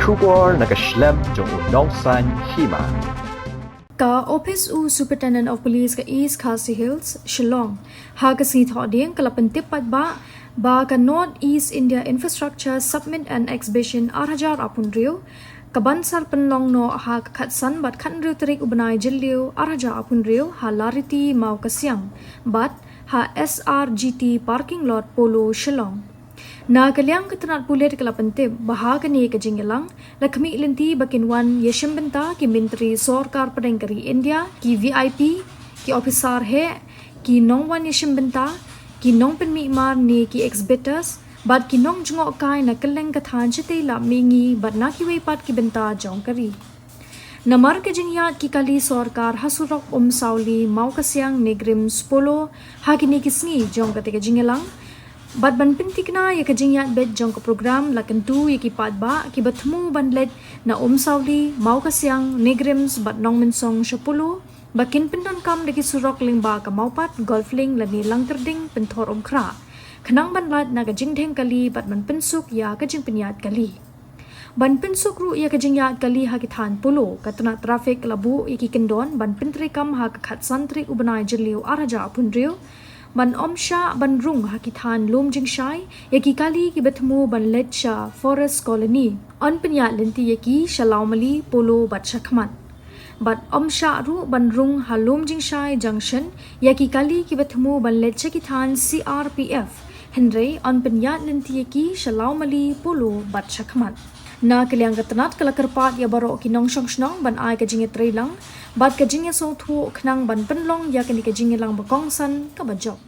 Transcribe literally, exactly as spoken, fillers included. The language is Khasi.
Khubor na ka shlem jong u nongsan hima. Ka Office u Superintendent of Police ka East Khasi Hills, Shillong, ha ka sngi Thohdieng ka la pyntip paidbah ba ka North East India Infrastructure Summit and Exhibition ar hajar arphew hynriew ka ban sa pynlong noh ha ka khatsan bad khathynriew tarik u bnai Jylliew ar hajar arphew hynriew ha Lariti Mawkasiang bad ha S R G T Parking Lot Polo Shillong. Na ka liang ka tnat pulit ka la pyntip ba ha kane ka jingïalang la khmih lynti ba kin wan ïashim bynta ki myntri sorkar pdeng ka ri India, ki V I P, ki ophisar heh, ki nongwan ïashim bynta, ki nongpynmih mar ne ki exhibitors bad ki nongjngohkai na kylleng ka thaiñ shatei lad mihngi bad na kiwei pat ki bynta jong ka ri. Namar ka jingïaid ki kali sorkar ha surok Umsawli Mawkasiang NEIGRIHMS Polo ha kine ki sngi jong kata ka jingïalang bad ban pynthikna ïa ka jingïaid beit jong ka program la kyntu ïa ki paidbah kiba thmu ban leit na Umsawli Mawkasiang NEIGRIHMS bad Nongmynsong sha Polo ba kin pyndonkam da ki surok lyngba ka Mawpat, Golflink lane Langkyrding, Pynthorumkhrah, khnang ban lait na ka jingdheng kali bad ban pynsuk ïa ka jingpynïaid kali. Ban pynsuk ruh ïa ka jingïaid kali ha ki thaiñ Polo, ka tnat traffic ka la buh ïa ki kyndon ban pyntreikam ha ka khatsan tarik u bnai Jylliew ar hajar arphew hynriew ban ym shah ban rung ha ki thaiñ lum jingshai ïa ki kali kiba thmu ban leit sha Forest Colony. Yn pynïaid lynti ïa ki sha Lawmali, Polo bad shakhmat. Bad ym shah ruh ban rung ha lum jingshai Junction ïa ki kali kiba thmu ban leit sha ki thaiñ C R P F, hynrei yn pynïaid lynti ïa ki sha Lawmali, Polo bad shakhmat. Na ka liang ka tnat ka la kyrpad ïa baroh ki nongshong shnong ban ai ka jingïatreilang bad ka jingïasngewthuh khnang ban pynlong ïa kane ka jingïalang ba kongsan kaba jop.